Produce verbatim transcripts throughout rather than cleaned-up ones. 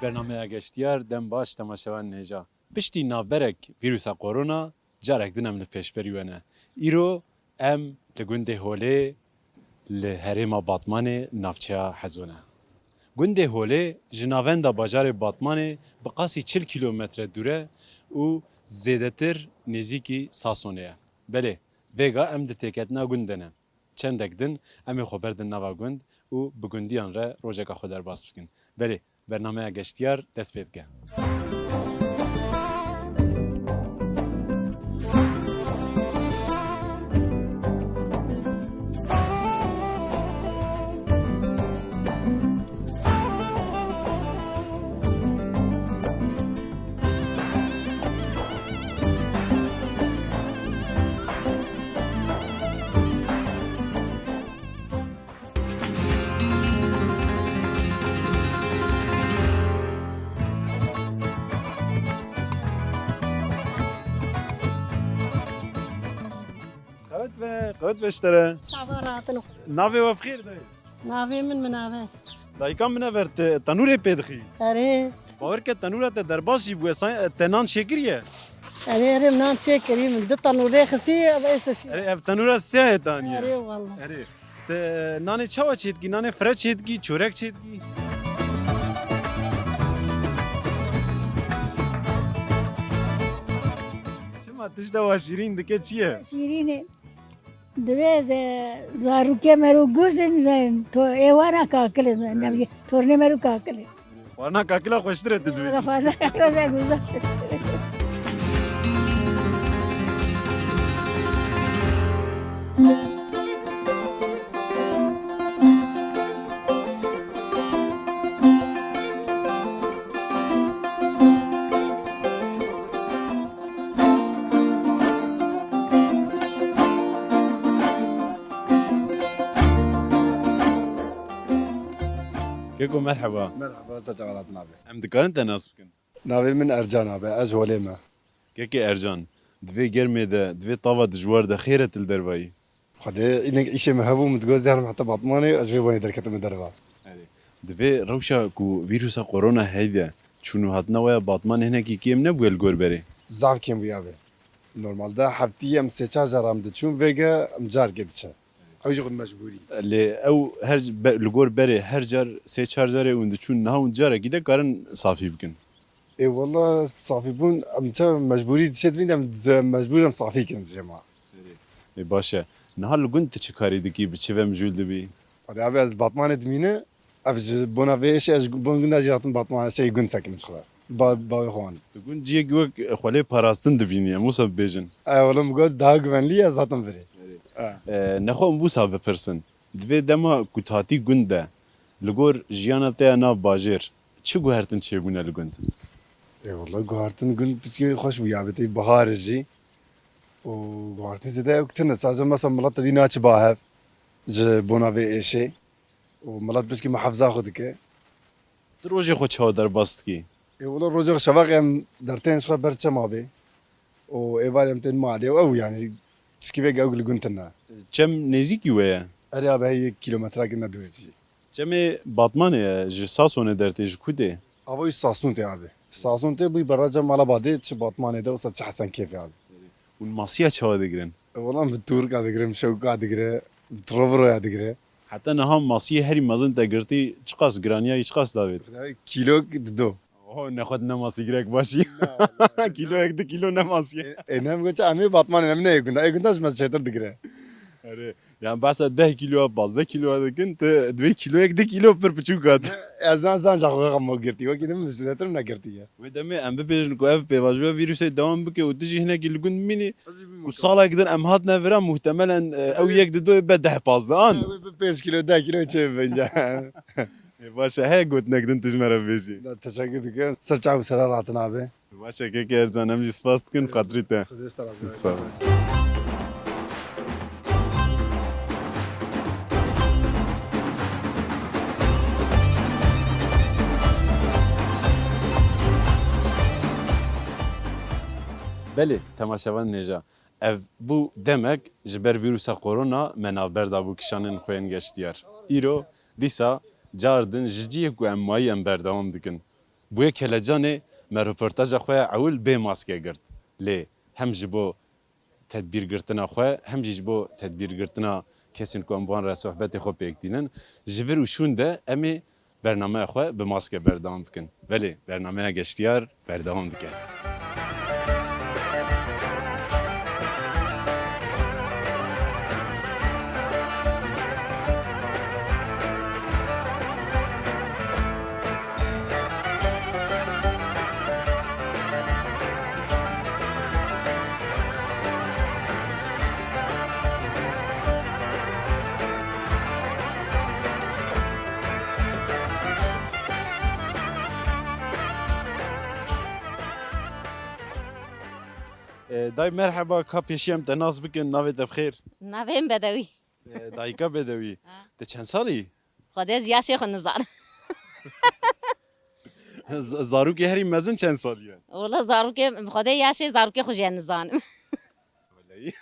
Bernameya Geştiyar, dem baş temaşevan hêja. Piştî navberek vîrusa korona, carek din em li pêşberî we ne. Îro em li gundê Holê li herêma Batmanê navçeya Hezo ne. Gundê Holê ji navenda bajarê Batmanê bi qasî çil kîlometre dûr e û zêdetir nêzîkî Sasonê ye. Belê, vêga em di têketina gund de ne. Çendek din em ê xwe berdin nava gund û bi gundiyan re rojeka xwe derbas bikin. Belê, bernameya Geştiyar dest pê dike. Qewet be, qewet be ji te re. Çavan rahatin. Navê we bi xêr dayê? Navê min Minav e. Dayika Minav, te tenûrê pê dixî? Erê. Bawer ke tenûra te derbas jî bûye, say-, te nan çêkiriye? Erê, erê, nan çêkirî, min du tenûrê xistî, ev ê sesî. Erê, ev tenûra siyahê te aniye? Erê, wallah. Erê. Te nanê çawa çêdikî? Nanê fire çêdikî, çorek çêdikî? Çima tişta wa şîrîn dike çi ye? Şîrîn e. Divê ze-, zarokê mero guzin zen, to ê wana kakile zen, ne bileyim, tornê mero kakile. Xwarina kakila xweştir e, tu dibêjî. Xwarina kakila zen, güzel. Keko, merheba. Merheba, ser çavan hatin abi. Em dikarin te nas bikin? Navê min Ercan abi, ez Holê me. Kekê Ercan, di vê germê de, di vê tava dijwar de xêr e tu li dervayî? Xwedê, înek îşê min hebû, min digot, ez herim heta Batmanê, ez ji vê wanê derketime derva. Erê. Di vê rewşa ku vîrusa korona heyde, çûn û hatina we ya Batmanê hinekî kêm nebûye li gor berê? Zaf kêm bûye abi. Normalde heftî em sê çar car em diçûn, vêge em carekê diçe. Ew jî xwe mecbûrî. Lê ew her c-, be-, li gor berê her car sê çar carê hûn diçûn, niha hûn carekî de karin safî bikin? Ê wela safîbûn, em çi mecbûrî dişê divîn, em di-, mecbûr em safî kin cema. Ê, baş e. Niha li gund tu çi karî dikî, bi çi ve mijûl dibî? Xwedê abi ez Batmanê dimîne, ev ji bona vê êşê ez ji bon gunda jî hatim Batmanê, şey gund sekinim ji xwe. Ba-, bavê xwe anî. Tu gund ciyek wek xwelê parastin dibînî, em wisa bibêjin. E, wela min got daha güvenli ye, ez hatim virê. E. E, nexwe em wisa bipirsin. Di vê dema ku tu hatî gund de, li gor jiyana te ya nav bajêr, çi guhertin çêbûne li gund? Ê wela guhertin gund piçkê xweş bû ya, bê tê bihar e jî. Û guhertin zêde ew tune, sadece mesela milet te dî naçi ba hev ji bona vê êşê. Û milet piçkî muhafiza xwe dike. Tu rojê xwe çawa derbas dikî? Ê wela rojê xwe şeveqê em dertên ji xwe ber çema bê. Û êvarê em tên malê û ew yani tişkî vêga ew li gund tune. Çem nêzîkî we ye? Erê abi, heye yek kîlometrekî ne dûr jî. Çemê Batmanê ye, ji Sasonê dertê, ji ku tê? Ava wî Sason tê abi. Sason tê bûyî berra cem mala badê, çi Batmanê de wisa çi Hesen Kêfê abi. Hûn masiya çawa digirin? E, wela bi tûrka digire, bi şewka digire, bi tiroviroya digire. Heta niha masiyê herî mezin te girtî çiqas giraniya wî çiqas davêt? Kîlok dido. Oho, nexwet ne masî girek başî. Na, na. Kîloyek du kîlo ne masî. E, e, nem goça em ê Batmanê, em ne ê gunda. Ê gunda ji me çêtir digire. Erê, yani behsa deh kîloya, pazdeh kîloya dikin, tu divê kîloyek du kîlo pir piçûk hat. Ez zan, zan ca xwe xemo girtî. Wekî din min zêdetir negirtiye. Wê demê em bibêjin ku ev pêvajoya vîrusê dewam bike û tu jî hinekî li gund bimînî. Ez jî bimînim. Ku salek din em hatine vira, muhtemelen, e, ew yek didoyê be deh pazdeh an. Ew bi pênc kîlo, deh kîlo çê bince. Ê, baş e, heye gotinek din tu ji me re bibêjî? Da, teşekkür dikim. Ser çav û sera rahatin abi. Baş e, kekê Ercan, em jî spas dikin, xatirî te. Xwedê star abi. Sağ ol. Belê, temaşevan nêja. Ev bû demek ji ber vîrusa korona me navber dabû kişanên xwe yên geştiyar. Îro, dîsa, car din ji cihê ku em mayî em berdewam dikin. Bûye Kelecanê me roportaja xwe ya ewil bê maske girt. Lê hem ji bo tedbîrgirtina xwe, hem jî ji bo tedbîrgirtina kesên ku em bi wan re sohbetê xwe pêk tînin, ji vir û şûn de em ê bernameya xwe bi maske berdewam bikin. Belê, bernameya Geştiyar berdewam dike. E, dayê merheba, ka pêşî em te nas bikin, navê te bi xêr? Navê min Bedewî. E, dayika Bedewî. Ha. Te çend salî? Xwedê ez yaşê xwe nizanim. Z-, zarokê herî mezin çend salî ye? Wala zarokê, Xwedê yaşê zarokê xwe jî nizanim. Welayi.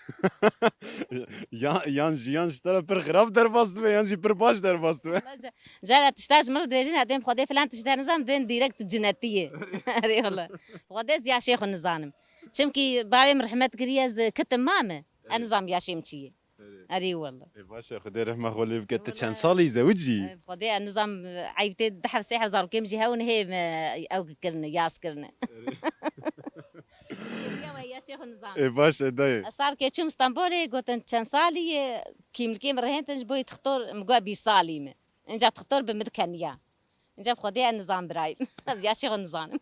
Yan, yan ji, yan ji te re pir xirab derbas dibe, yan jî pir baş derbas dibe. Wala ca-, cara tişta ji min re dibêjin, ez dibêm Xwedê filan tişt te nizanim, dibên direkt cinetî ye. Erê wala. Xwedê ez yaşê xwe nizanim. Çimkî bavê min rehmet kiriye, ez kitim mame. Ez nizam yaşê min çi ye. Erê. Erê wala. Ê baş e, Xwedê rehma xwe lê bike. Te çend salî zewicî? Ê, Xwedê ez nizam, eyb tê, du heb sê hezar kêm jî hewn hê me ew kirine, yas kirine. Erê. Ê, ya we yaşê xwe nizam. Ê baş e dayê. Ez salkê çûm Stenbolê, gotin çend salî ye, kîmlikê min rihêndin ji bo yê tixtor, min got bîst salî me. Înca tixtor bi min dikeniya. Înca bi Xwedê ez nizam birayim. Ez yaşê xwe nizanim.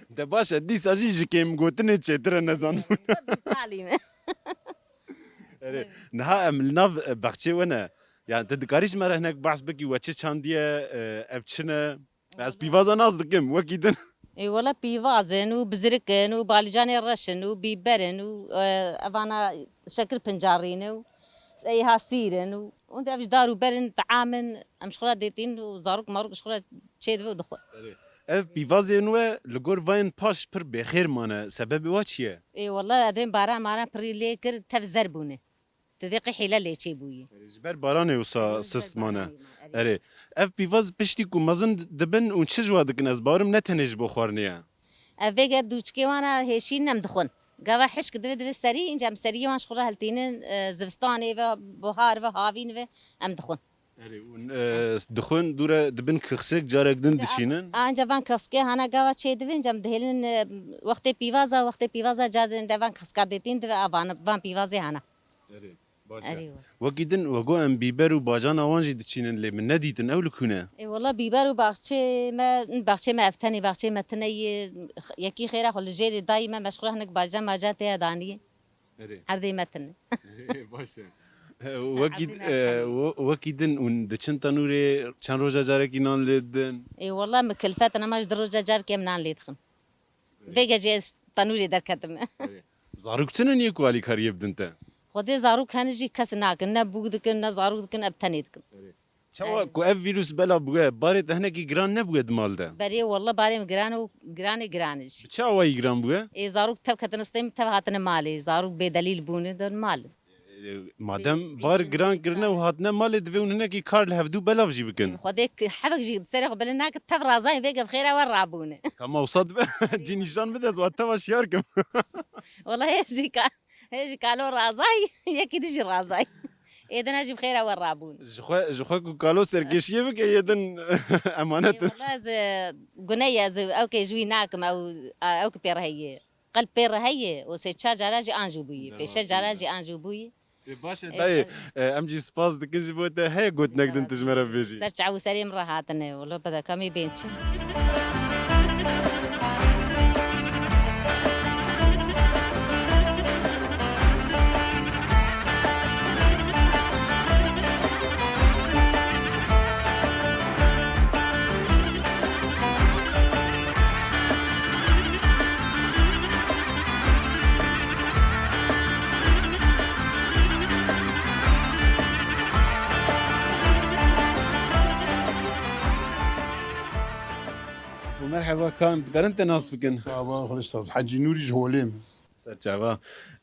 De baş e, dîsa jî ji kêmgotinê çêtir e, nezanim. Bîst salî me. Erê, niha em li nav, e, baxçê we ne. Yani te dikarî ji me re hinek behs bikî, we çi çandiye, e, ev çi ne? Ez pîvaza nas dikim, wekî din. Ê wela pîvaz in û bizirik in û balîcanê reş in û bîber in û, e, evana şekir pincarî ne û êha sîr in û hûn de ev ji dar û ber in, team in, em ji xwe re dêtîn û zarok marok ji xwe re çêdibe û dixwe. Erê. Ev pîvazên we li gor vayên paş pir bêxêr mane. Sebebê wa çi ye? Ê wela edên baran maran pirî lê kir, tev zer bûne. Divê qey hêle lê çêbûyî. Erê, ji ber baranê wisa sist mane. Erê, ev pîvaz piştî ku mezin dibin û çi ji wa dikin, ez bawerim ne tenê ji bo xwarinê ye. Ev vê ger dûçikê wan a hêşîn em dixwin. Gava hişk divê, divê serî, înca em seriyê wan ji xwe re hiltînin, e, zivistanê ve, buhar ve, havîn ve em dixwin. Erê, û, e, dixwin dûre dibin kixsik, carek din diçînin. Anca van kixsikê hana gava çêdibin, cem dihêlin, e, wextê pîvaza, wextê pîvaza car din de van kixsika dêtîn dive a van, van pîvazê hana. Erê, baş e. Erê, we. Wekî din, we got em bîber û bacana wan jî diçînin, lê min nedîtin, ew li ku ne? Ê, wela bîber û baxçê me, baxçê me ev tenê, baxçê me tine yê, yekî xêra xwe li jêrê dayî me, me ji xwe re hinek baca maca tê ya daniyê. Erê. Erdê me tine. Erê, baş e. E, wekî, Erdê me e, tine. We-, wekî din û diçin tenûrê, çend roja carekî nan lê didin? Ê, wela min kilfet nema ji du roja carekê em nan lê dixin. Erê. Vê gecê ez tenûrê derketime. Erê. Zarok tune niye ku alîkariyê bidin te? Xwedê zarok hene jî kes nakin, ne bûk dikin, ne zarok dikin, ev tenê dikin. Erê. Çawa ku ev vîrus bela bûye, barê te hinekî giran nebûye di mal de? Berê, wela barê min giran û giranê giran e jî. Bi çi awayî giran bûye? Ê, zarok tev ketine stê min, tev hatine malê. Zarok bêdelîl bûne, de mal. E, madem bar giran kirine û hatine malê, divê hûn hinekî kar li hevdû belav jî bikin. Xwedê ki hevek jî serê xwe bilind nake, tev razayên vê ge bi xêra we rabûne. Ka ma wisa dibe, cî nîşan bide, ez wa teva şiyar kim. Wela hê jî ka-, hê jî kalo razay, yekî din jî razay. Êdina jî bi xêra we rabûn. Ji xwe, ji xwe ku kalo serkêşiyê bike, yê din emanet in. Ê, wela ez, e, gune ye, ez ew kê ji wî nakim, ew, a, ew ki pê re heye. Qelb pê re heye, û sê çar cara jî an jû bûyî. Pê şeş cara jî an jû bûyî. Ê, baş e, dayê, e, em jî spas dikin ji bo te. Heye gotinek din tu ji me re bibêjî? Ser çav û serê min re hatine. Wela pedeka me bên çi? Û merheba, ka em dikarin te nas bikin? Merhaba, xwedê saz. Hecî Nûrî ji Holê me. Ser çava.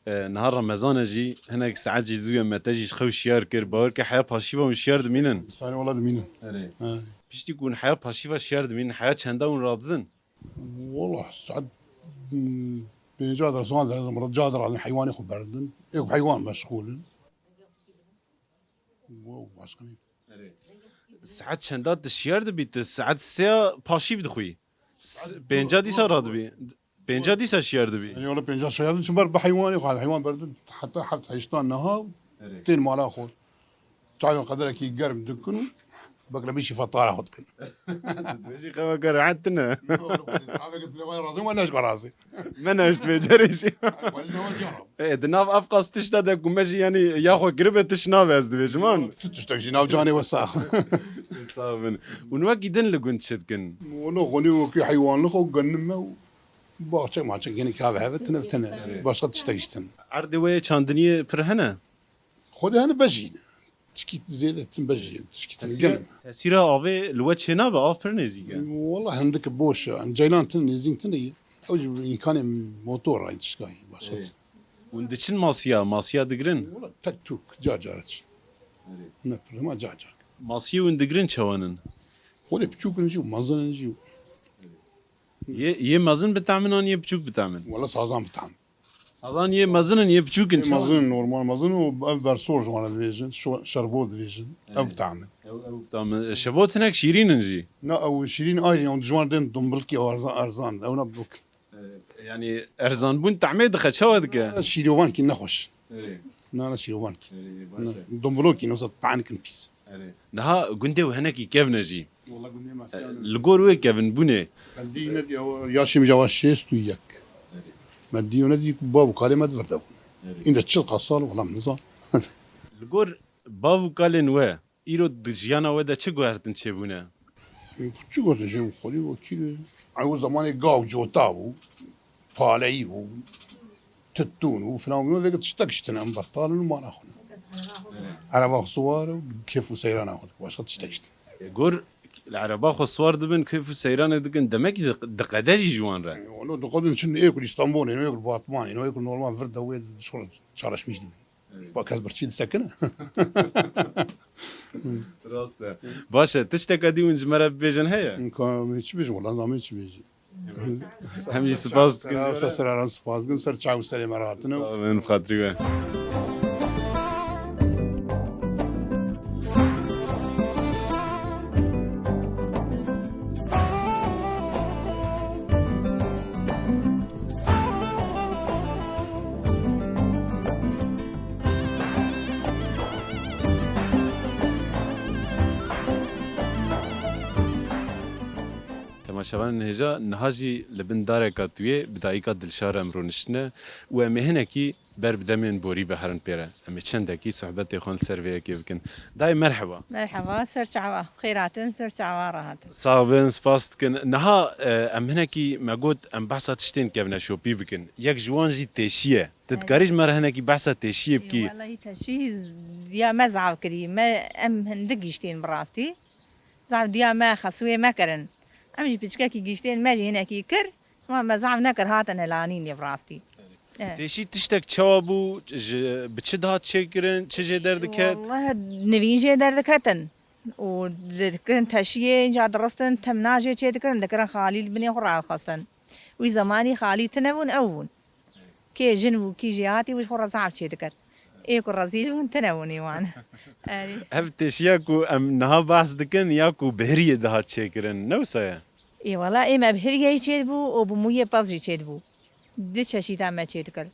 E, niha Remezan e jî, hinek saet jî zû ye, me te jî ji xew şiyar kir. Bawer ke heya paşîva hûn şiyar dimînin. Sarê wela dimînin. Erê. Ha. Piştî ku hûn heya paşîva şiyar dimînin, heya çenda hûn radizin? Wala saet, hmm, pênca de, swan de, ca de razin heywanê xwe berdin. Ê ku heywan meşxûl in. Wow, başka ne? Saet çenda tu şiyar dibî? Tu saet sêya paşîv dixwî. S-, pênca dîsa radibî. Pênca dîsa şiyar dibî. Yani wala pênca şiyar dibî, çimber bi heywanê xwe, heywan berdin, heta heft heşta niha tên mala xwe. Çayan qederekî germ dikin û beklebîşî fetara xwe dikin. Dibêjî xewa ke rehet tine. Çaveke dilê xwe razî, me neşka razî. Me neşt vê cerê jî. Wallahî hocam. E, di nav ev qas tişta de ku me jî, yanî, ya xwe kiribe, tişt nabe, ez dibêjim, an? Tu tiştek jî nav canê we sax. Sax bin. Û wekî din li gund çi dikin? Wala xwelî wekî heywanlix û genim me û baxçe maçe, genî kave heve tine tine. Başka tiştek jî tine. Erdê we yê çandiniyê pir hene? Xwedê hene bejî ne. Tişkî zêde tin bejî, tişkî tin Tesîra, genim. Tesîra avê li we çênabe, av pir nêzîk e. Wala hindik boş e. Ceylan tin nêzîn tin e. Ew jî bi îmkanê motor rayî tişkayî başa. Ê. Hûn diçin masiya, masiya digirin? Wala tek tuk, car car diçin. Erê. Ne problema, car car. Masiyê hûn digirin çawan in? Xwedê piçûk in jî û mezin in jî. Yê, yê mezin bi temin an yê piçûk bi temin? Wala sazan bi temin. Sazan yê mezin in, yê piçûk in, çawan in? Mezin in, normal mezin û ev bersor ji wan re dibêjin, şo-, şerbo dibêjin. Ev Evet. bi temin. Ew, ew bi temin. Şebo tinek şîrîn in jî. Na, ew şîrîn ayrı, ew ji wan tên dumbilkî ew erzan, erzan. Ew ne bilk. E, yanî erzanbûn tehmê dixe, çawa dike? Na, şîrovankî nexweş. Erê. Na, na şîrovankî. Erê, baş e. Na, dumbilokî ne, wisa tanik in pîs. Erê. Niha gundê we hinekî kevn e jî. Wala gundê me E, kevn e. Li gor wê kevinbûnê. Me dî ne diya, yaşê min java şêst û yek. Erê. Me dî ne dî ku bav û kalê me di vir de bûne. Erê. Îndî çil qas sal, wala min nizan. Li gor bav û kalên we, îro di jiyana we de çi guhertin çêbûne? Çi gotin jê xwelî wekî ew zamanê gav cota bû, paleyî bû, titûn bû, filan bû, vêga tiştek ji tine em betal in û mala xwe ne. Ereba xwe siwar û kêf û seyrana xwe dikin, başka tiştek ji tine. Gor li ereba xwe siwar dibin, kêf û seyranê dikin, demekî di, diqede jî ji wan re. Wala diqedin çin ê ku li Îstanbulê, ê ku li Batmanê, ê ku normal vir de wê şoreş çareşmîş dibin. Evet. Bak, kes birçî disekine. Rast e. Baş e, tişteka dî hûn ji me re bibêjin heye? Ka min çi bêjim, wala, na min çi bêjim. Hem jî spas dikin. Ser, ser, ser, spas dikim, ser çav û serê me re hatine. Sağ olun, xatirî we. Temaşevanên hêja, niha jî li bin dareka tûyê bi dayika Dilşar em rûniştine û em ê hinekî ber bi demên borî biherin pê re. Em ê çendekî sohbetê xwe li ser vê yekê bikin. Dayê, merheba. Merheba, ser çava. Xêr hatin, ser çava rahat. Sax bin, spas dikin. Niha, e, em hinekî me got em behsa tiştên kevneşopî bikin. Yek ji wan jî têşî ye. Tu Evet. dikarî ji me re hinekî behsa têşiyê bikî? Wellahî têşî diya me zaf kirî. Me em hindik giştên bi rastî. Zaf diya me xesûyê me kirin. Em jî piçkekî giştên me jî hinekî kir. Wan me zaf nekir, hatin helanîn ê bi rastî. Eh. Têşî tiştek çawa bû? Ji, bi çi dihat çêkirin? Çi jê derdiket? Wallahî nivîn jê derdiketin. Û dikirin teşiyê, înca diristin, temna jê çêdikirin, dikirin xalî li binê xwe radixistin. Wî zemanî xalî tine bûn, ew bûn. Kê jin bû, kî jê hatî, wî ji xwe re zaf çêdikir. Ê ku rezîl bûn, tine bûn ê wan. Erê. Ev têşiya ku em niha behs dikin ya ku bi hiriyê dihat çêkirin, ne wisa ye? Ê wela ê me bi hiriyê çêdibû û bi mûyê pez jî çêdibû. Du çeşîta me çêdikir.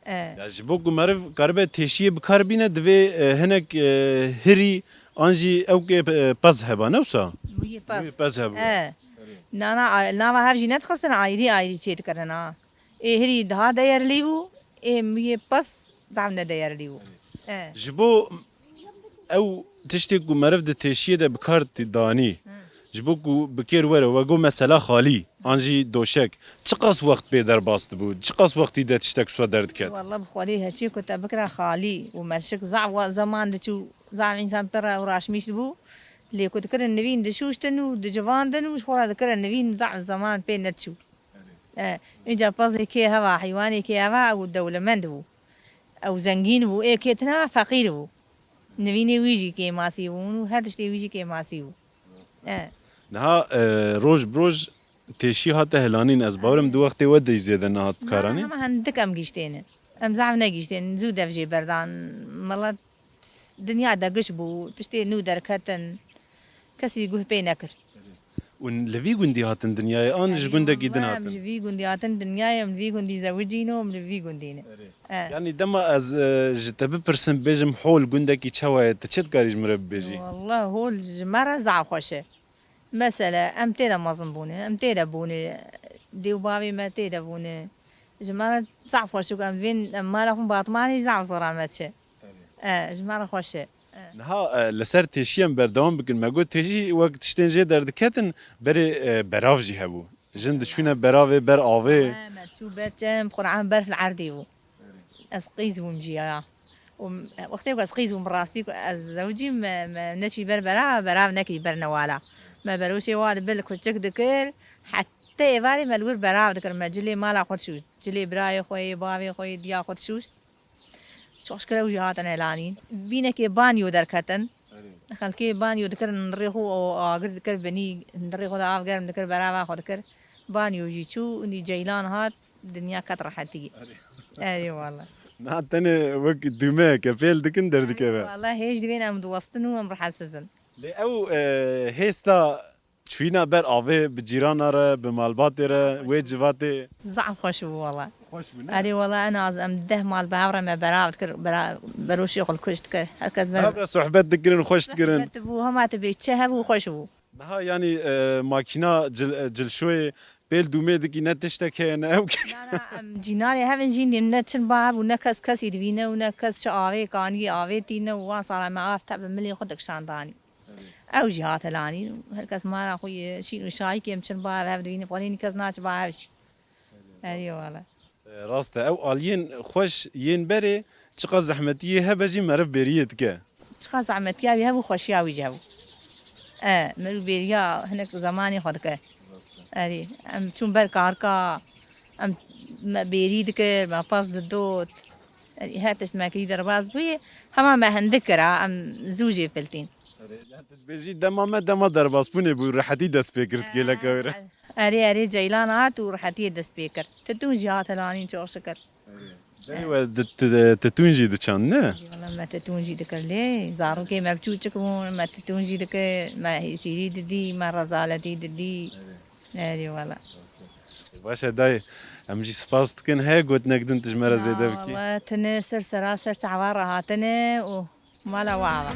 E. Ya ji bo ku meriv karibe têşiyê bi kar bîne, divê, e, hinek, e, hirî an jî ew kê, e, pez heba, ne wisa? Mûyê pez. Mûyê pez hebû. E. Nana, a-, nava hev jî nedixistin, ayrî ayrî çêdikirin ha. Ê hirî daha değerli bû, ê mûyê pez zaf ne değerli bû. E. Ji bo ew tiştê ku meriv di têşiyê de bi kar tî-, danî, Hı. ji bo ku bi kêr were, we got mesela xalî, an jî doşek, çiqas wext pê derbas dibû, çiqas wextî de tiştek wisa derdiket? Walla bi xwedê heçî ku te bikira xalî û merşik zaf wa-, zeman diçû, zaf însan pir rewraşmîş dibû. Lê ku dikirin nivîn dişûştin û dicivandin û ji xwe re dikirin nivîn zaf zeman pê nediçû. E, înca pezê kê heva, heywanê kê heva, ew dewlemend bû. Ew zengîn bû, ê kê tine feqîr bû. Nivînê wî jî kêmasî bûn û her tiştê wî jî kêmasî bû. E. Niha, e, roj bi roj Têşî hate hilanîn, ez bawerim du wextê we de zêde nehat bi kar anî. Hema hindik em giştêne. Em zaf negiştên, zû dev jê berdan. Milet dinya de giş bû, tiştê nû derketin. Kesî guh pê nekir. Û li vî gundî hatin dinyayê, an ji gundekî din hatin? Em ji vî gundî hatin dinyayê, em li vî gundî zewicîn û em li vî gundî ne. Erê. E. Yanî dema ez, e, ji te bipirsim, bêjim hol gundekî çawa ye, tu çi dikarî ji min re bibêjî? Wallah hol ji me re zaf xweş e. Mesele, em tê de mezin bûne, em tê de bûne, dê û bavê me tê de bûne. Ji me re zaf xweş e ku em vên, em mala xwe Batmanê zaf zora me diçe. E, ji me re xweş e. E. Niha, e, li ser têşî em berdewam bikin. Me got têşî wek tiştên jê derdiketin, berê, e, berav jî hebû. Jin diçûne beravê, ber avê. E, me çû ber çem, Quran berf li erdê bû. Ez qîz bûm jî ya. Û wextê ku ez qîz bûm, bi rastî ku ez zewicîm, me, me neçî ber berav, berav nekî ber newala. Me beroşê wa dibe li kuçik dikir, heta êvarê me li wir berav dikir. Me cilê mala xwe dişûşt, cilê birayê xwe yê, bavê xwe yê, diya xwe dişûşt. Çok şükür ew jî hatin helanîn. Bînekê banyo derketin. Erê. Xelkê banyo dikirin, nirê xwe û agir dikir binî, nirê xwe de av germ dikir, berava xwe dikir. Banyo jî çû, nî ceylan hat, dinya ket rehetî. Erê. Erê wala. Na tenê wek dûmeyeke pêl dikin derdikeve. Wala hêj divên em diwestin û em rehetsizin. Lê ew, e, hêsta çûyîna ber avê bi cîrana re, bi malbatê re, wê civatê? Zaf xweş bû wala. Xweş bû, ne? Erê wala en az em deh mal bi hev re me berav dikir, bera-, beroşê xwe li kuş dikir. Her kes ber- Bi hev re sohbet dikirin, xweş dikirin. Sohbet bû, hema tu bê çi hebû xweş bû. Niha yanî, e, makîna cil-, e, cilşoyê pêl dûmê dikî, ne tiştek heye, ne ew. Na, na, em cînarê hev in jî, ne çin ba hev û ne kes kesî divîne û ne kes çi avê kaniyê avê tîne û wan sala me av te bi milê xwe dikişandanî. Ew jî hate lanî. Her kes mala xwe ye, şîn û şayî kêm çin ba hev, hev divîne, polênî kes naçe ba hev jî. Erê wala. E, rast e. Ew aliyên xweş yên berê, çiqas zehmetiyê hebe jî meriv bêriyê dike. Çiqas zehmetiya wî hebû, xweşiya wî jî hebû. E, meriv bêriya hinek zemanê xwe dike. Erê, em çûn ber karka, em me bêrî dikir, me pas didot. Erê, her tişt me kirî derbas bûye, hema me hindik kira, em zû jê filtîn. Erê, ya tu dibêjî dema me dema derbasbûnê bû, rehetî dest pê kir kêleka wê re. Erê, erê, ceylan hat û rehetiyê dest pê kir. Titûn jî hat hilanîn, çok şükür. Erê. Berê we di-, ti-, titûn jî diçand, ne? Wala me titûn jî dikir lê. Zarokê me biçûçik bûn, me titûn jî dikir, me hêsîrî didî, me rezaletî didî. Erê. Erê wala. Baş e dayê, em jî spas dikin. Heye gotinek din tu ji me re zêde bikî? Wala tine ser sera ser çavan re hatine û Mala we ava.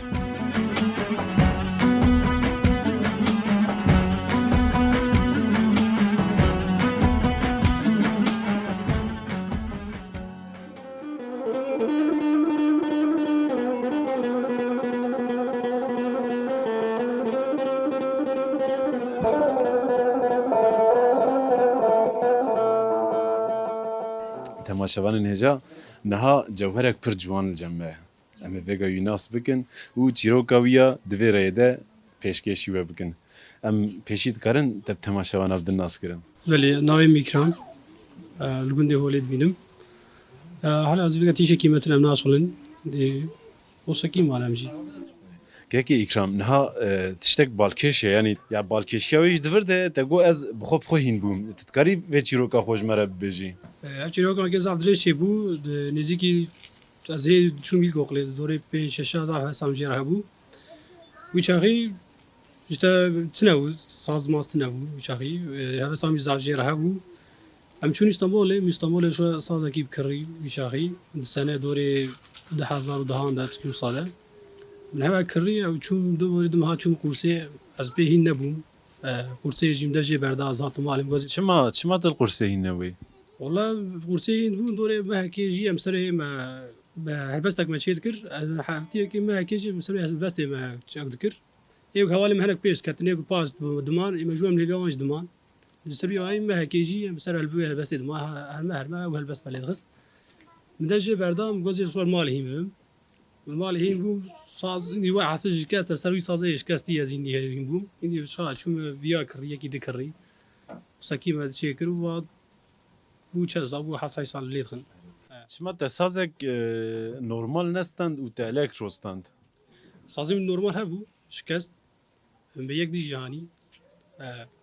Temaşevanên hêja, niha cewherek pir ciwan li cem me ye. Em ê vêga wî nas bikin û çîroka wî ya di vê rêyê de pêşkêşî we bikin. Em pêşî dikarin te bi temaşevana bidin naskirin? Belê, navê min Îkram. E, li gundê Holê dibînim. E, hala ez vêga tîşekî me tine em naşixulin. Ê, wisa kî mane em jî. Kekê Îkram, niha, e, tiştek balkêş e, yanî ya balkêşiya wê jî di vir de te got ez bi xwe bi xwe hîn bûm. Tu dikarî vê çîroka xwe ji me re bibêjî? E, ev çîroka weke zaf dirêj çêbû, di nêzîkî Ez ê çûm îlkokulê, di dorê pênc şeş a zaf hevesa min jê re hebû. Wî çaxî ji te tune bû, saz maz tune bû wî çaxî. E, hevesa min zaf jê re hebû. Em çûn Îstanbulê, min Îstanbulê şo sazekî bikirî wî çaxî. Di sene dorê du hezar û dehan de, çikî wisa de. Min hewa kirî, ew çûm du borî, du meha çûm qursê, ez pê hîn nebûm. E, qursê jî min de jê berda, ez hatim malê min gozê. Çima, çima tu li qursê hîn nebûyî? Wala, qursê hîn bûn, dorê mehekê jî em serê me, me helbestek me çê dikir. Heftiyekê mehekê jî em serê helbestê me çek dikir. Ê hevalê me hinek pêş ketin, ê ku paş diman, ê me ji wan lêliya wan jî diman. Ji serî ayî mehekê jî em ser helbû helbestê diman, her, her me, her me ew helbest me lê dixist. Min de jê berda, min gozê xwe malê hîn bibim. Min malê hîn bû, saz, nî we hesir şikest, ser wî sazê şikestî ez hîn hîn bûm. Hîn çawa çûm viya kirî, yekî di kirî. Sekî me çê kir û va Bû çend sal, bû heft sal lê dixin. Çima te sazek, e, normal nestand û te elektro stand? Sazê min normal hebû, şikest. Min bi yek dijî hanî.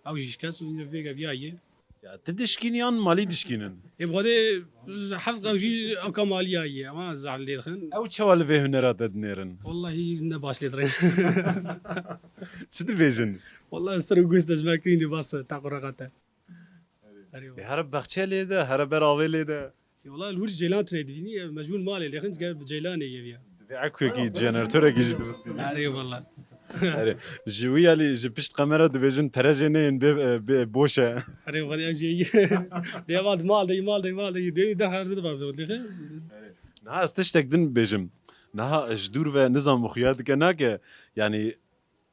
Ew jî şikest û vêga viya ye. Ya, tu dişkînî yan malî dişkînin? Ê, bi Xwedê heft ew jî ewka malî ya ye, ama zehf lê dixin. Ew çawa li vê hunera te dinêrin? Wallahî ne baş lê dixin. Çi dibêjin? Wallahî ser û goş dezmek kirîn dê bas te qureqa te. Erê. Ê, here baxçe lê de, here ber avê lê de. Wala li wir ceylan tune dibînî, ev mecbûr malê lêxin, ger bi ceylanê ye viya. Divê ekûyekî, jeneratörek jî dibistînî. Erê wala. Erê, ji wî alî, ji pişt kamera dibêjin, pere jê neyên bê, bê boş e. Erê wala, ev jê ye. Dê eva mal de, mal de, mal de, dê de her dir ba lêxin. Niha ez tiştek din bibêjim. Niha ji dûr ve nizam xuya dike nake. Yani,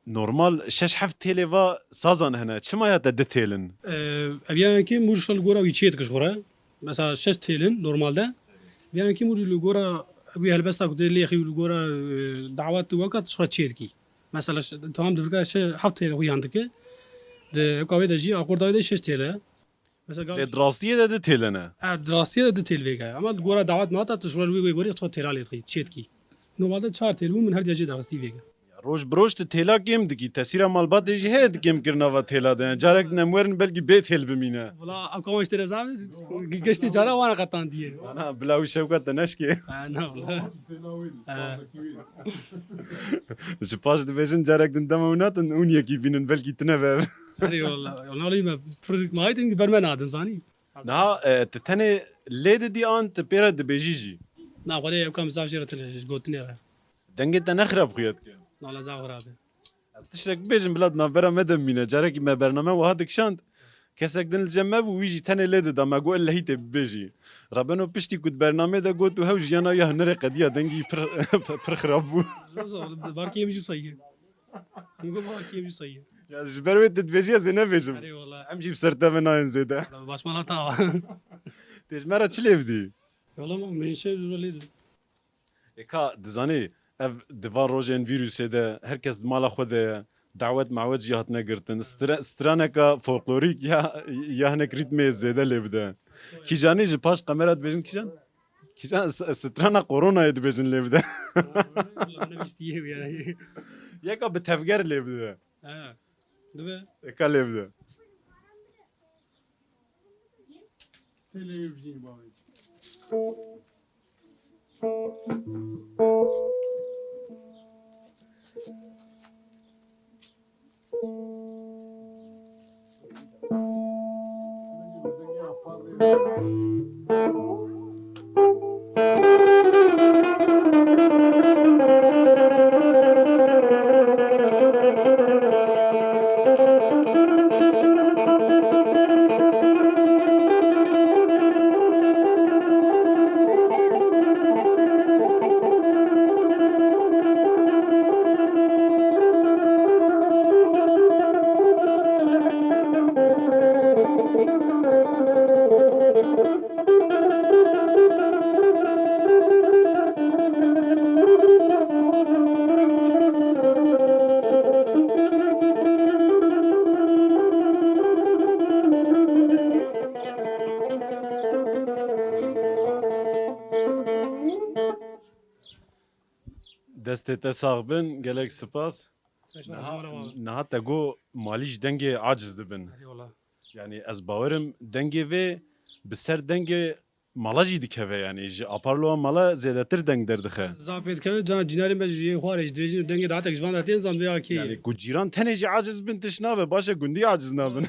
normal şeş heft têlê va sazan hene. Çima ya te du têl in? Ev yankî mûr şil gora wî çê dikir ji xwe re. Mesela şeş têl in normalde. Ev yankî mûr li gora wî helbesta ku tê lêxî li gora, e, dawet weka tu ji xwe çê dikî. Mesela ş-, tamam dibirka şeş heft têl xwe yan dike. Di ewka wê de jî akorda wê de şeş têl e. Mesela, Lê di rastiyê de du têl e ne? E, di rastiyê de du têl vêga. Ama di gora dawet mata tu ji wê wê gorî tu têla lê dixî, çê dikî. Normalde çar têl bû, min her diya jê derxistî vêga. Ya, roj bi roj tu têla kêm dikî. Tesîra malbatê jî heye di kêmkirina va têla de. Yani carek din em werin belkî bê têl bimîne. Wala, ew kawan ji tê re zaf, geştê cara wana qetandiye. Ana, bila wî şewka te neşkê. Ha, na, wala. Têla wî, Ha. çardekî wî. Ji paş dibêjin carek din dema wî natin, hûn yekî bînin, belkî tune be. Erê wala, wala me pir mayî din ber me nadin zanî. Niha, e, tu tenê lê didî an tu pê re dibêjî jî? Na, xwedê ew kam zaf jê re tune ji gotinê re. Dengê te ne xirab xuya dike? Na, wala zaf xirab e. Ez tiştek bibêjim bila di navbera me de bimîne. Carekî me bername wiha dikişand. Kesek din li cem me bû, wî jî tenê lê dida. Me got, "Ellehî tê bibêjî." Rebeno piştî ku di bernameyê de got û hew jiyana ya hunerê qediya dengî pir, pir xirab bû. Barkê min jî seyî. Min got, "Barkê min jî seyî." Ya ji ber wê tu dibêjî ez ê nebêjim. Erê wala. Em jî bi ser te ve nayên zêde. Baş mala tawa. Tê ji me re çi lê bidî? Wala min şey lê didî. Ê ka dizanî, ev di van rojên vîrusê de her kes di mala xwe de ye. Dawet mawet jî hatine girtin. Stre-, straneka folklorîk ya, ya hinek rîtmê zêde lê bide. Kîjanî ji paş kamera dibêjin kîjan? Kîjan s-, strana koronayê dibêjin lê bide. Wala ne bîstiye wî yani. Yeka bi tevger lê bide. Ha, dibe. Eka lê bide. Têlê wê bijînî bavê. Destê te sax bin, gelek spas. Niha, niha te got malî ji dengê aciz dibin. Erê wala. Yani ez bawerim dengê vê bi ser dengê mala jî dikeve, yani ji aparloya mala zêdetir deng derdixe. Zaf pê dikeve, cana cînarê me ji yê xwarê ji dirêjin û dengê datek ji van de tên zam vê akê. Yani ku cîran tenê jî aciz bin tiş nabe, baş e gundî aciz nabin.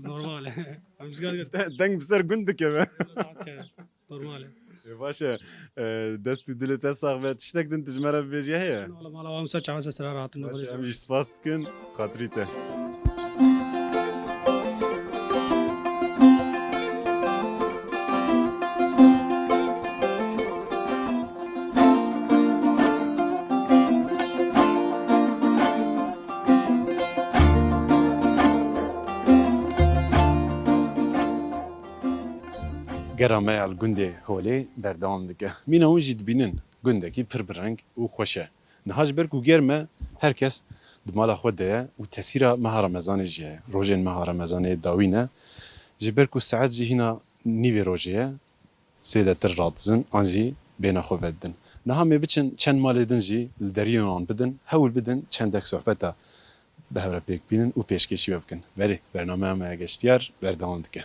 Normal e. Em ji gel gel. De-, deng bi ser gund dikeve. Zaf dikeve. Normal e. Ê, baş e. E, dest û dilê te sax be. Tiştek din tu ji me re bibêjî heye? Wala mala wan wisa çawa se sira rahat in. Baş e, em jî spas dikin. Xatirî te. Gera me ya li gundê Holê berdewam dike. Mîna hûn jî dibînin gundekî pir bi reng û xweş e. Niha ji ber ku germ e, her kes di mala xwe de ye û tesîra meha Remezanê jî heye. Rojên meha Remezanê dawî ne. Ji ber ku saet jî hîna nîvê rojê ye, zêdetir radizin an jî bêhna xwe vedidin. Niha em ê biçin çend malê din jî li deriyê wan bidin, hewl bidin çendek sohbeta Bi hev re pêk bînin û pêşkêşî we bikin. Berê, bernameya me ya Geştiyar berdewam dike.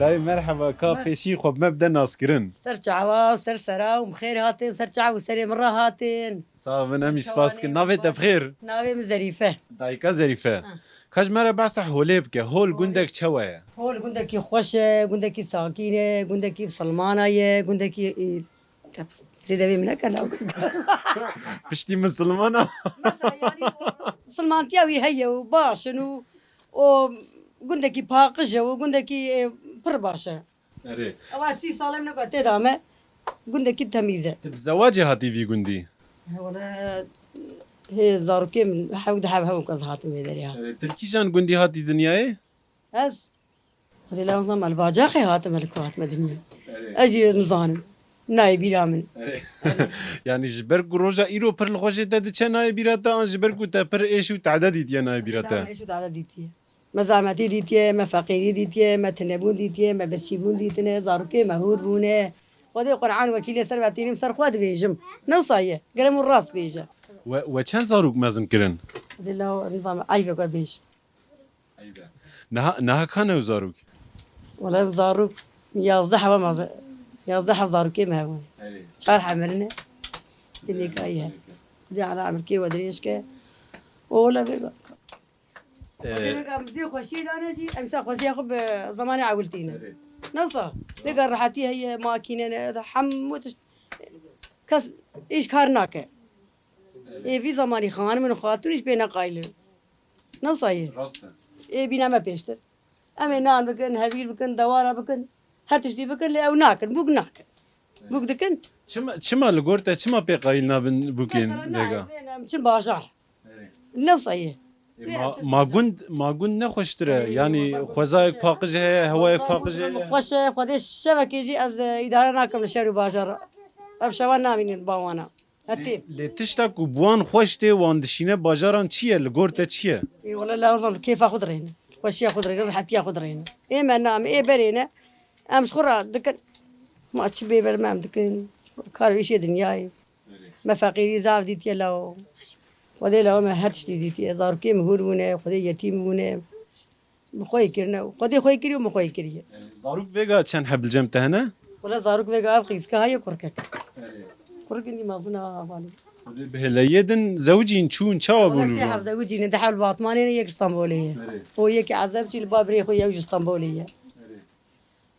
Dayê merheba, ka pêşî xwe bi me bide naskirin. Ser çawa û ser sera û bi xêr hatin, ser çav û serê min re hatin. Sax bin, em jî spas dikin. Navê te bi xêr? Navê min Zerîfe. Dayika Zerîfe. Ha. Ka ji me re behsa Holê bike. Hol gundek çawa ye? Hol gundekî xweş e, gundekî sakîn e, gundekî misilmana ye, gundekî, e, te-, tê devê min neke law. Piştî misilmana. Mesela, yani, misilmantiya wî heye û baş in û, û gundekî paqij e û gundekî, e, pir baş e. Erê. Ewa sî sal em neka tê de me. Gundekî temîz e. Tu bi zewacê hatî vî gundî? He, wele, hê zarokê min hewk di hev hewk ez hatim vê derê ha. Erê, tu li kîjan gundî hatî dinyayê? Ez? Hadi lazim el bacaxê hatim, el ku hatime dinyayê. Erê. Ez jî nizanim. Nayê bîra min. Erê. Yani ji ber ku roja îro pir li xwe jê te diçe nayê bîra te, an ji ber ku te pir êş û tade dîtiye nayê bîra te? Êş û tade dîtiye. Me zehmetî dîtiye, me feqîrî dîtiye, me tinebûn dîtiye, me birçîbûn dîtine, zarokê me hûr bûne. Xwedê Quran wekîlê ser ve tînim ser xwe dibêjim. Ne wisa ye, gerem û rast bêje. We, we çend zarok mezin kirin? Dila nizam eybe ku bêj. Eybe. Niha, niha ka ne zarok? Wala zarok yazdeh hev mezin. Yazdeh hev zarokê me hebûn. Erê. Çar hemirine. Dinê kayî he. Xwedê ala emirkê we dirêj ke. O wala vê Ee, Xwedê weka em vê xweşiyê dane jî, em sa xweziya xwe bi zemanê ewil tîne. Erê. Ne wisa, vêga rehetî heye, makîne ne, hemû tişt, kes îş kar nake. Erê. Ê vî zemanî xanim û xatûn îş pê neqayilin. Ne wisa ye. Rast e. Ê bîne me pêştir. Em ê nan bikin, hevîr bikin, dewara bikin, her tiştî bikin, lê ew nakin, bûk nakin. Bûk dikin. Çima, çima li gor te, çima pê qayîl nabin bûkên vêga? Em çin bajar. Erê. Ne wisa ye. E, ma, ma gund, ma gund ne xweştir e? Erê, yanî xwezayek paqij heye, hewayek paqij heye. Xweş e, Xwedê şevekê jî ez, e, îdare nakim li şer û bajar. Ev şevan namînin ba wana. Hetê. Lê, lê tişta ku bi wan xweş tê, wan dişîne bajaran çi ye? Li gor te çi ye? Ê, wele lazim li kêfa xwe dirêne. Xweşiya xwe dirêne, rehetiya xwe dirêne. Ê me nam, ê berê ne. Em ji xwe re dikin. Ma çi bê ber me em dikin. Kar û îşê dinyayê. Me feqîrî zaf dîtiye lawo. Xwedê lawo me her tiştî dîtiye. Zarokê min hûr bûne, Xwedê yetîm bûne. Min xweyî kirine û Xwedê xweyî kiriye û min xweyî kiriye. Erê, zarok vêga çend heb li cem te hene? Wela zarok vêga ev qîzka heye kurkek. Erê. Kurkin dî mezin a hevalî. Xwedê bi hêleyê din zewicîn çûn, çawa bûn? Wela sê heb zewicîn e, di heb li Batmanê ne, yek Stenbolê ye. Erê. O yekî Ezebçî li ba birê xwe ye, ew ji Stenbolê ye. Erê.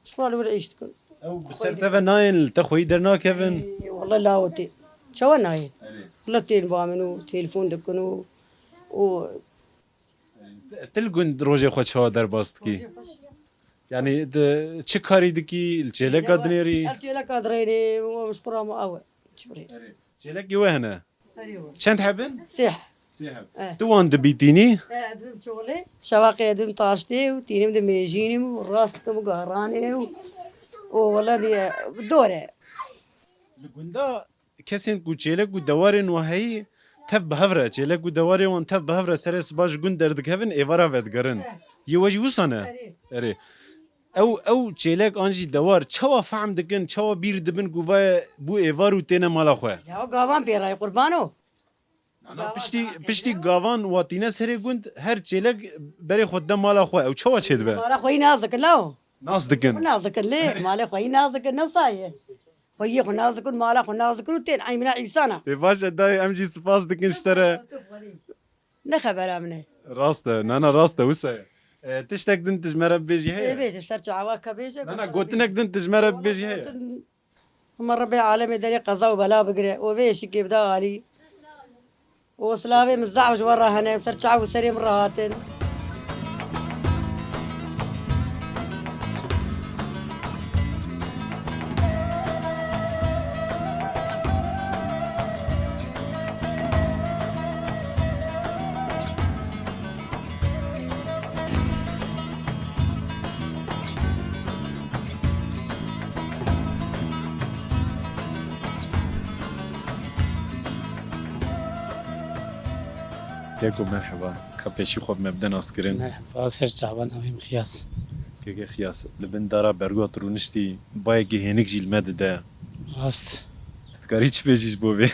Ji xwe li wir êş dikin. Ew bi ser te ve nayên, li te xweyî dernakevin? Ê, wela lawo tê. Çawa nayên? Erê. Wela tên ba min û telefon dikin û, û Te li gund rojê xwe çawa derbas dikî? Rojê xwe ş- Yanî, tu çi karî dikî? Li çêleka dinêrî? Ev çêleka dirênê, û ji xwe re ew e. Çi birê? Erê. Çêlekê we hene? Erê we. Çend heb in? Sê heb. Sê heb. Eh. Tu wan dibîtînî? Eh, dibim çolê. Şeveqê dibim taştê û tînim dimêjînim û rast dikim û garanê û, û wela diye dor e. Li gunda kesên ku çêlek û dewarên we heyî tev bi hev re, çêlek û dewarê wan tev bi hev re serê siba ji gund derdikevin, êvara vedigerin. Eh. Yê we jî wisa ne? Erê. Erê. Ew, ew çêlek an jî dewar çawa fehm dikin, çawa bîr dibin ku vaye bû êvar û têne mala xwe? Ya gavan pê re ye, qurbano. Ana piştî, piştî gavan watîne serê gund, her çêlek berê xwe dide mala xwe. Ew çawa çêdibe? Mala xwe yî nas dikin, law. Nas dikin. Xwe nas dikin, lê malê xwe yî nas dikin, ne wisa ye. Xweyiyê xwe nas dikin, mala xwe nas dikin û tên eymîna îsana. Ê baş e dayê, em jî spas dikin ji te re. Ne xebera min e. Rast e, na na, rast e, wisa ye. E, tiştek din tu ji me re bibêjî heye? Ê bêje, ser çawa ke bêje. Na na, gotinek din tu ji me re bibêjî heye? Hema Rebê alemê derê qeza û bela bigire û vê êşikê bide alî. Û silavê min zehf ji we re hene, em ser çav û serê min re hatin. Keko merheba. Ka pêşî xwe me bide naskirin. Merheba, ser çavan avê min Xiyas. Keke Xiyas, li bin dara bergot rûniştî, bayekî hênik jî li me dide. Rast. Dikarî çi bêjî ji bo vê?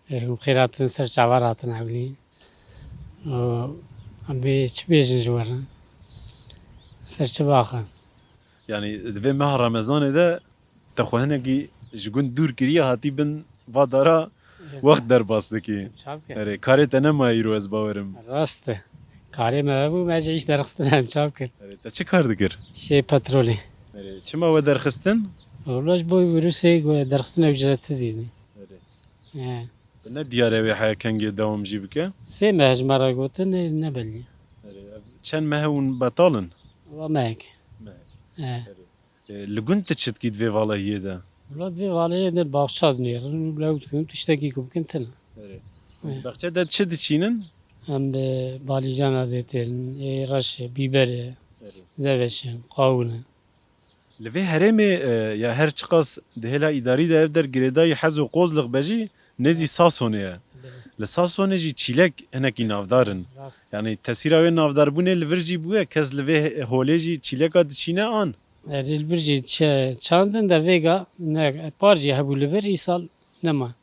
Em xêr hatin, ser çavan hatin ewlî. Û em bê çi bêjin ji we re? Ser çi baxin? Yanî di vê meha Remezanê de te xwe hinekî ji gund dûr kiriye, hatî bin va dara wext derbas dikî. Çav ke. Erê, karê te nemaye îro ez bawerim. Rast e. Karê me hebû, me ji îş derxistin em çav kir. Erê, te çi kar dikir? Şê petrolê. Erê, çima we derxistin? Wala ji bo vîrusê ku derxistin ücretsiz îzmî. Erê. He. Ne diyar e wê heya kengê dewam jî bike? Sê meh ji me re gotin, ê, ne belî. Erê, ev çend meh e hûn betal in? Wala mehek. Mehek. He. Erê. E, li gund tu çi dikî di vê valahiyê de? Wala di vê valahiyê de baxça dinêrin, lew dikin, tiştekî ku bikin tune. Erê. Erê. Di baxçe de çi diçînin? Em bi balîcana dê têrin, ê reş e, bîber e, Erê. Zeveş e, qawûn e. Li vê herêmê, e, ya her çiqas di hêla îdarî de ev der girêdayî Hez û Qozlix be jî, nêzî Sasonê ye. Belê. Li Sasonê jî çîlek hinekî navdar in. Rast. Yanî tesîra wê navdarbûnê li vir jî bûye, kes li vê holê jî çîleka diçîne an? Erê, li vir jî çe-, çandin de vêga ne, par jî hebû li vir, îsal nema.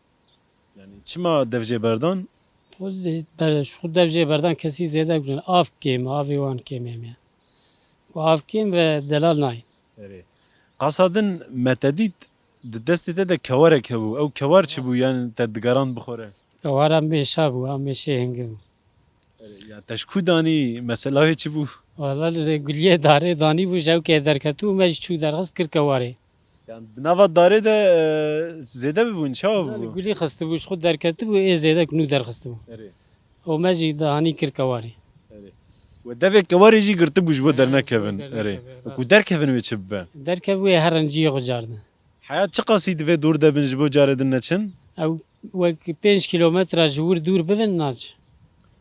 Yanî çima dev jê berdan? Xwe dê-, ber-, ji xwe dev jê berdan kesî zêde gurin. Av kêm, avê wan kêm êm e. Ku av kêm ve delal nayê. Erê. Qasa din me te dît, di destê te de kewarek hebû. Ew kewar çi bû, yanî te digerand bi xwe re? Kewara mêşa bû, ha mêşê hingiv bû. Erê, ya te ji ku danî, mesela wê çi bû? Wala li guliyê darê danî bû, jewkê derketibû, me jî çû derxist kir kewarê. Yan di nava darê de, e, zêde bibûn, çawa bû? Gulî xistibû, ji xwe derketibû, ê zêde ku nû derxistibû. Erê. Û me jî dihanî kir kewarê. Erê. We devê kewarê jî girtibû ji bo dernekevin. Erê. Ku derkevin wê çi bibe? Derkev wê her rinciyê xwe cardin. Heya çiqasî divê dûr de bin ji bo carê din neçin? Ew wek pênc kîlometre ji wir dûr bibin, naçin.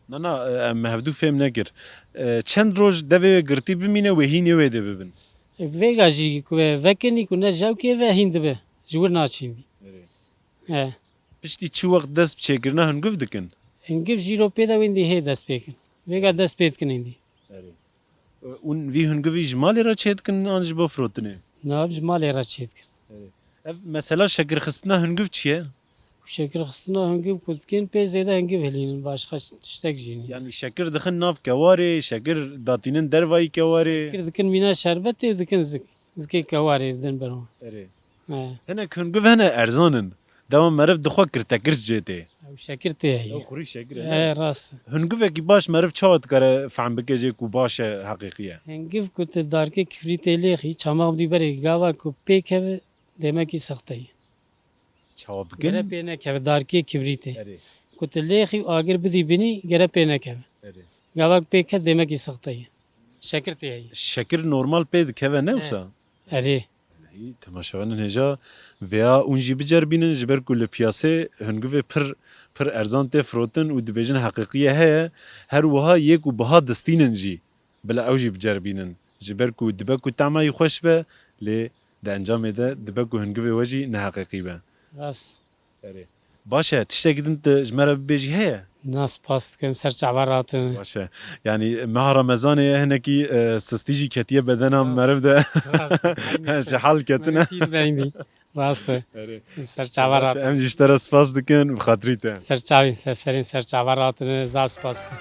Na, na, e, em hevdû fêm nekir. E, çend roj devê wê girtî bimîne, wê hînê wê dê bibin? E, vêga jî ku vekinî ku ne jewkê ve hîn dibe. Ji wir naçîn dî. Erê. He. Piştî çi wext dest bi çêkirina hungiv dikin? Hungiv jîro pê de wên dî hê dest pê kin. Vêga dest pê dikin êndî. Erê. Hûn vî hungivî ji malê re çêdikin an ji bo firotinê? Na, ji malê re çêdikin. Erê. Ev mesela şekirxistina hungiv çi ye? Şekirxistina hungiv ku dikin pê zêde hungiv hilînin, başqa tiştek jî nî. Yanî şekir dixin nav kewarê, şekir datînin dervayî kewarê. Şekir dikin mîna şerbetê û dikin zik. Zikê kewarê din ber wan. Erê. He. Hinek hungiv hene erzan in. Dema meriv dixwe kirtekir ji cê tê. Ew şekir tê heye. Ew xurî şekir e, ne? He, rast e. Hungivekî baş meriv çawa dikare fehm bike jê ku baş e, heqîqî ye? Hungiv ku tu darkê kibrîtê lêxî, çamaq bidî berê, gava ku pê keve, demekî sexte ye. Çawa bikin? Gere pê nekeve, darkê kibrîtê. Erê. Ku tu lêxî û agir bidî binî, gere pê nekeve. Erê. Gava ku pê ket, demekî sexte ye. Şekir tê heye. Şekir normal pê dikeve, ne wisa? Erê. Hî, temaşevanên hêja, vêya hûn jî biceribînin, ji ber ku li piyasê hungivê pir, pir erzan tê firotin û dibêjin heqîqiye heye, her wiha yê ku biha distînin jî, bila ew jî biceribînin. Ji ber ku dibe ku tema wî xweş be, lê di encamê de dibe ku hungivê we jî neheqîqî be. Rast. Erê. Baş e, tiştekî din tu ji me re bibêjî heye? Na, spas dikim, ser çava ratin. Baş e. Yanî meha Remezanê ye, hinekî, e, sistî jî ketiye bedena meriv de. Rast. Ji hal ketine. Meriv tî beyndî. Rast e. Erê. Ser çava ratin. Baş e, em jî ji te re spas dikin, bi xatirî te. Ser çavî, ser serî, ser çava ratin, zaf spas dikim.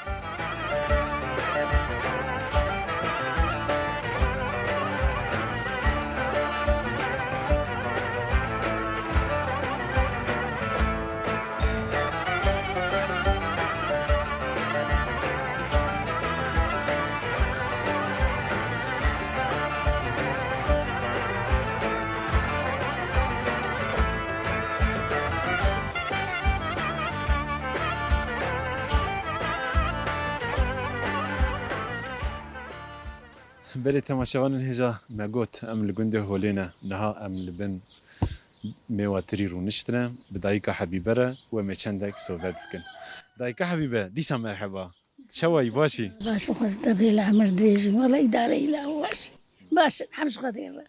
Belê temaşevanên hêja, me got em li gundê Holê ne. Niha em li bin mêwatirî rûniştine, bi dayika Hebîbe re we me çendek sohbet bikin. Dayika Hebîbe, dîsa merheba. Çawa yî, baş î? Baş û xweş, te bê li emir dirêjî. Wala îdare îla baş. Baş, hem ji Xwedê re.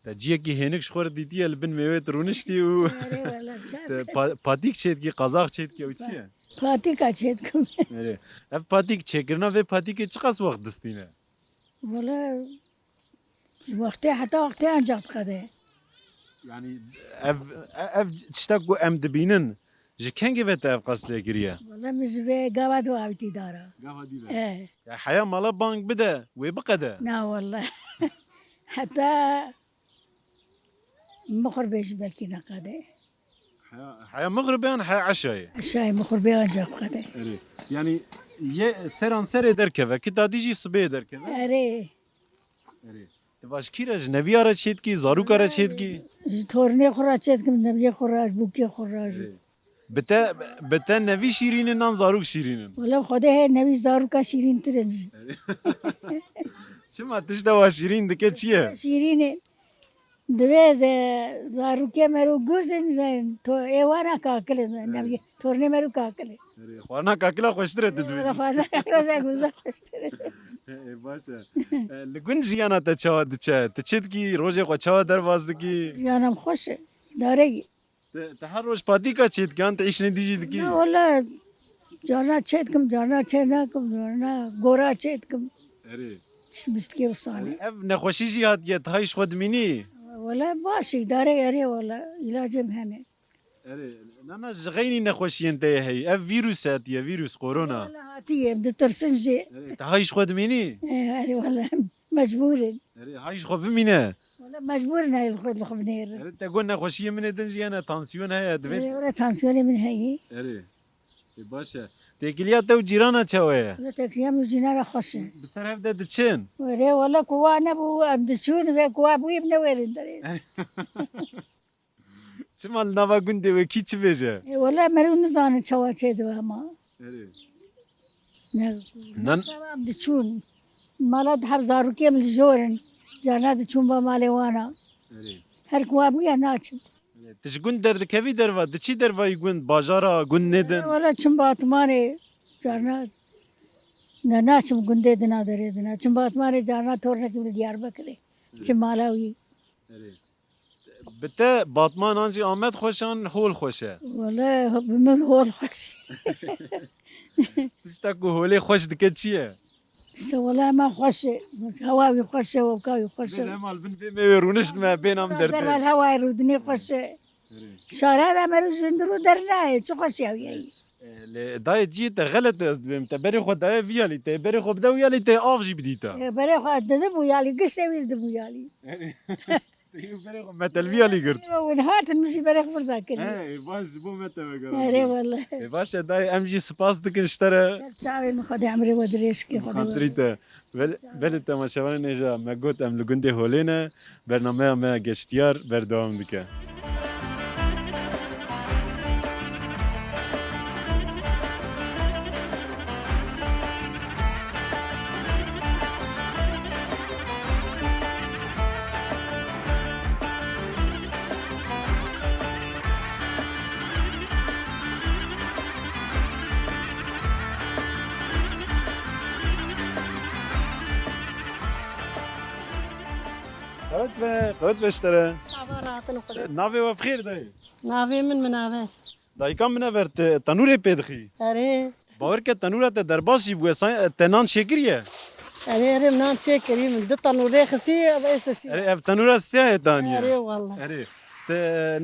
Te ciyekî hênik ji xwe re dîtiye, li bin mêwê tu rûniştî û Erê, wala, te pa-, patîk çêdikî, qazax çêdikî, ew çi ye? Patîka çêdikim. Erê. Ev patîk, çêkirina vê patîkê çiqas wext distîne? Wele ji wextê heta wextê ancaq diqede. Yanî ev, ev tiştek ku em dibînin, ji kengê ve te ev qas lê kiriye? Wele min ji vê gava du avîtî dara. Gava dî ve. E. Ya heya mala bang bide, wê biqede? Na wele. Heta mixur bê ji belkî neqede. Heya, heya mixur bê an heya eşayê? Eşayê mixur bê ancaq biqede. Erê. Yanî yê seran serê derkeve, kita dî jî sibê derkeve? Erê. Erê. Ti va ji kî re, ji neviya re çêdikî, zarûka re çêdikî? Ji tornê xwe re çêdikim, neviyê xwe re, ji bûkê xwe re, ji Erê. Bi te, bi te nevî şîrîn in an zarok şîrîn in? Wele Xwedê heye nevî zaroka şîrîntir in jî. Çima tişta wa şîrîn dike çi ye? Şîrîn e. Divê ze-, zarokê mero guz in, ze-, to-, ê wana kakil in, ze-, Evet. nevî, tornê mero kakil e. Erê, xwarina kakila xweştir e, tu dibêjî. Wele xwarina kakila ze guza xweştir e. Ê, baş e. E, li gund jiyana te çawa diçe? Tu çi dikî? Rojê xwe çawa derbas dikî? Jiyana min xweş e. Darê Te, te her roj patîka çêdikan, te îşinê dî jî dikî? Na wele, carna çêdikim, carna çênakim, carna gora çêdikim. Erê. Tişt miştikê wisa ne. Erê, ev nexweşî jî hatiye, tu hay ji xwe dimînî? Wele baş îdarê erê wele, îlacê min hene. Erê, na, na, ji xeynî nexweşiyên te yê heyî. Ev vîrus hatiye, vîrus, korona. Wele hatiye, em ditirsin jî. Erê, tu hay ji xwe dimînî? E, erê wele. Mecbûr in. Erê, hay ji xwe bimîne. Wele mecbûr in, hay li xwe, li xwe binêrin. Erê, te got nexweşiyê min ê din jî hene, tansiyon heye, divê Erê, wele tansiyonê min heye. Erê. Ê, baş e. Têkiliya te û cîrana çawa ye? Wele têkiliya min û cîrana xweş e. Bi ser hev de diçin? Erê, wele ku wa nebû, em diçûn, vê ku wa bûyî, em newêrin derê. Çima li nava gundê we kî çi bêje? Ê, wele meriv nizane çawa çêdibe hema. Erê. Ne, Nan- ne çawa em diçûn. Mala di heb zarokê min li jor in. Carna diçûn ba malê wana. Erê. Her ku wa bûye naçin. Erê. Tu ji gund derdikevî derva, diçî dervayî gund, bajara, gund nêdin? Wele çim Batmanê, carna ne naçim gundê dina derê dina. Çim Batmanê carna tornekî min li Diyarbekirê. Çim mala wî. Erê. Bi te Batman an jî Amed xweş an hol xweş e? Wele bi min hol xweş. Tişta ku holê xweş dike çi ye? İşte wele hema xweş e. Hewa wî xweş e, hevka wî xweş e. Hema li bin vê mêwê rûniştime, bênam dertê. Derhal hewayê rûdinê xweş e. Erê. Şara de meriv ji hundir û dernayê, çi xweşiya wî ye. E, lê dayê ciyê te xelet e, ez dibêm te berê xwe daye vî alî te, berê xwe bide wî alî te, av jî bidî te. E, berê xwe didibû yalî, giştê wî didibû yalî. Erê. Te yê berê xwe metelvî alî girt. Hûn hatin min jî berê xwe firza kirin. He, ê, baş ji bo me te vegerandin. Erê wele. Ê, baş e dayê, em jî spas dikin ji te re. Ser çavê min, Xwedê emrê we dirêj ke, Xwedê we. Xatirî te. Belê temaşevanên hêja, me got em li gundê Holê ne, bernameya me Geştiyar berdewam dike. Qewet be, qewet be ji te re. Çavan rahatin xwe. Navê we bi xêr dayê? Navê min Minaver. Dayika Minaver, tu tenûrê pê dixî? Erê. Bawer ke tenûra te derbas jî bûye, san-, te nan çêkiriye? Erê, erê, min nan çêkirî, min du tenûr lê xistî, ev ê sisî. Erê, ev tenûra siyah e daniye. Erê, wele. Erê. Te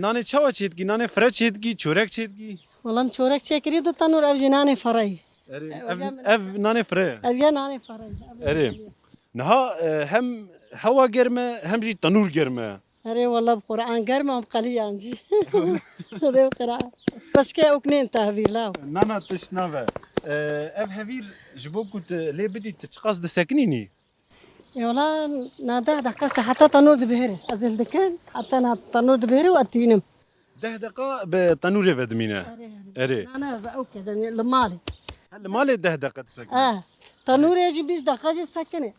nanê çawa çêdikî? Nanê fire çêdikî, çorek çêdikî? Wele min çorek çêkirî du tenûr, ev jî nanê fire ye. Erê, ev, ev nanê fire ye. Ev ye nanê fire ye. Erê. Niha, e, hem hewa germ e, hem jî tenûr germ e. Erê, wele bi Quran germ e, bi qeliyan jî. Erê, bi Quran. Xweşke û kinên te hevîr law. Na, na, tişt nabe. E, ev hevîr ji bo ku tu lê bidî, tu çiqas disekinînî? E, wele, na deh deqa se heta tenûr dibihêre. Ez hil dikim, heta na tenûr dibihêre û ez tînim. Deh deqa bi tenûrê vedimîne. Erê, erê. Erê. Na, na, ve ew ke demê li malê. Ha, li malê deh deqa disekine? E, tenûrê jî bîst deqa jî sekine.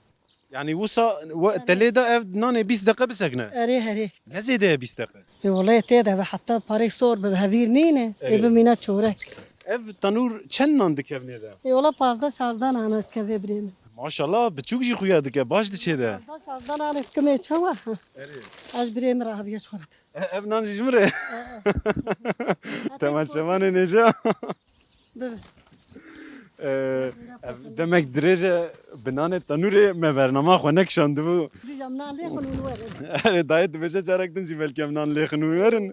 Yanî wisa we, te lê da ev nanê bîst deqe bisekine? Erê, erê. Ne zêde ye bîst deqe? Ê, wele tê de ve heta parêk sor bi hevîr nîne. Erê. Ê bimîne çorek. Ev tenûr çend nan dikevnê de? Ê, wele pazdeh şazdeh nan ez kevê birê min. Maşallah, biçûk jî xuya dike, baş diçê de. Pazdeh şazdeh nan ez kimê çawa? Erê. Ez birê min re heviyê xwe re. E, ev nan jî ji min re. Temaşevanên hêja. Bibin. Demek dirêj e bi nanê tenûrê me bernama xwe nekişandibû. Dîjam nan lê xwe nûn werin. Erê, dayê dibêje carek din jî belkî em nan lêxin û werin.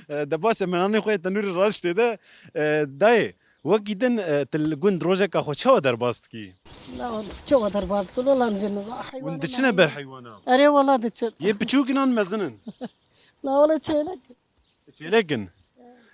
E, de baş e, me nanê xwe yê tenûrê raştê de. E, dayê, wekî din, e, tu li gund rojeka xwe çawa derbas dikî? La, çawa derbas dikin? Wela em jin heywana Hûn diçine ber heywana? Erê, wela diçin. Yê piçûk in an mezin in? Na, wela çêlek. Çêlek in?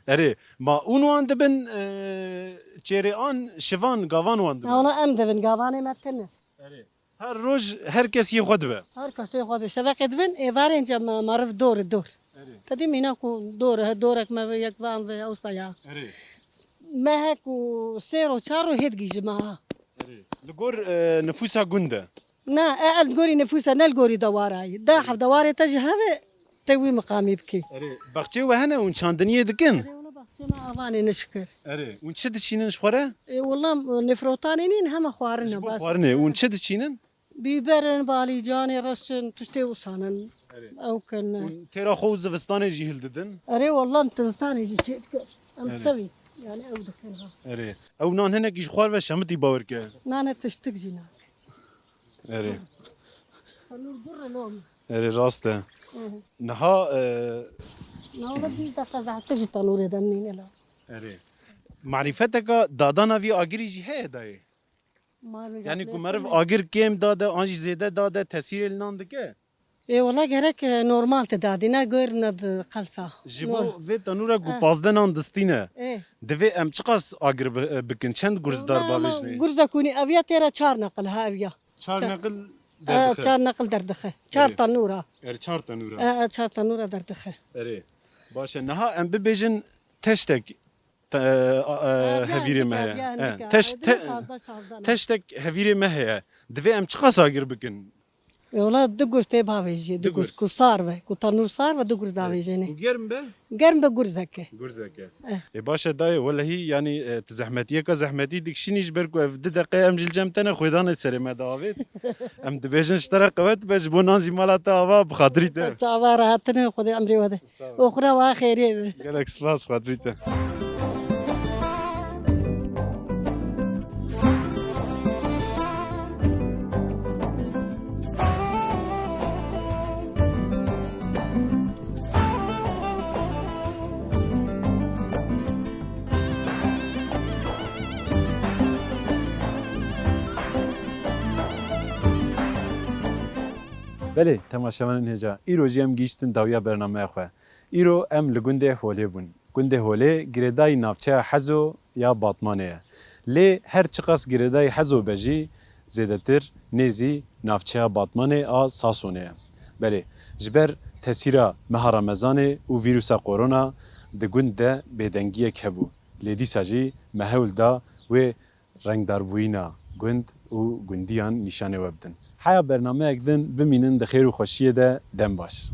Erê, ma ûn wan dibin, e, çêrê an şivan, gavan wan dibin? Na, wela em dibin, gavanê me tune. Erê. Her roj her kes yê xwe dibe. Her kes yê xwe dibe. Şeveqê dibin, êvarên ce me, meriv dor, dor. Erê. Te dî mîna ku dor, he, dorek me ve, yek van ve, ewsa ya. Erê. Me he ku sê ro, çar ro hê digihîje me ha. Erê. Li gor, e, nifûsa gund e? Na, e, el gorî nifûsa, ne li gorî dewara ye. Da hev dewarê te ji heve, te wî miqamî bikî. Erê, baxçê we hene hûn çandiniyê dikin? Erê, wela baxçê me avanê ne şikir. Erê, hûn çi diçînin ji xwe re? E, wela, e, nifrotanê nîn, hema xwarin e. Ji bo xwarinê, hûn çi diçînin? Bîberin, balîcanê reşin, tiştê wisanin. Erê. Ew kin. Hûn têra xwe û zivistanê jî hildidin? Erê, wela em zivistanê jî çê dikin. Em Erê. Tevî, yani ew dikin ha. Erê. Ew nan hinekî ji xwar ve şemitî bawer ke. Nane tiştik jî nake. Erê. Tenûr gurre lom. Erê, rast e. Hı hı. Niha, e, Niha bîst deqe zehtir ji tenûrê de nîne la. Erê. Marîfeteka dadana vî agirî jî heye dayê? Yanî ku meriv agir kêm dade, an jî zêde dade, tesîrê li nan dike? Ê, wela gerek, e, normal te dadî, ne gor ne di qelsa. Ji bo vê tenûra ku Eh. pazdeh nan distîne, Eh. divê em çiqas agir bi-, bikin? Çend gurz dar Wela bavêjinê? Gurza kunî ev ya têra çar neqil ha ev ya. Çar Çar- neqil Eh, derdixe. Çar neqil derdixe. Çar Erê. Tenûra. Erê, çar tenûra. Eh, eh, çar tenûra derdixe. Erê. Baş e. Niha em bibêjin teştek te-, e, a, e, Eh, ya hevîrê me heye. Ya Eh, hindika. Teş-, Hevîrê te-, pazdeh, şazdeh ne. Teştek hevîrê me heye. Divê em çiqas agir bikin? E, wela du gurz tê bavêjiyê, du Du gurz. Gurz. Ku sar ve, ku tenûr sar ve, du gurz davêjênê. Ku germ be? Germ be gurzeke. Gurzeke. Eh. Ê baş e dayê, welehî, yanî, e, tu zehmetiyeka zehmetî dikişînî ji ber ku ev du deqe em jî li cem te ne xwêdanê serê me diavêt. Em dibêjin ji te re qewet be, ji bo nan jî mala te ava bi xatirî te. Çava rahatine, Xwedê emrê we de. Sağ ol. Oxira wa xêrê be. Gelek spas, xatirî te. Belê, temaşevanên hêja, îro jî em gihîştin dawiya bernameya xwe. Îro em li gundê Holê bûn. Gundê Holê girêdayî navçeya Hezo ya Batmanê ye. Lê her çiqas girêdayî Hezo be jî, zêdetir nêzî navçeya Batmanê a Sasonê ye. Belê, ji ber tesîra meha Remezanê û vîrusa korona di gund de bêdengiyek hebû. Lê dîsa jî me hewl da wê rengdarbûyîna gund û gundiyan nîşanê we bidin. Heya bernameyek din bimînin di xêr û xweşiyê de, dem baş.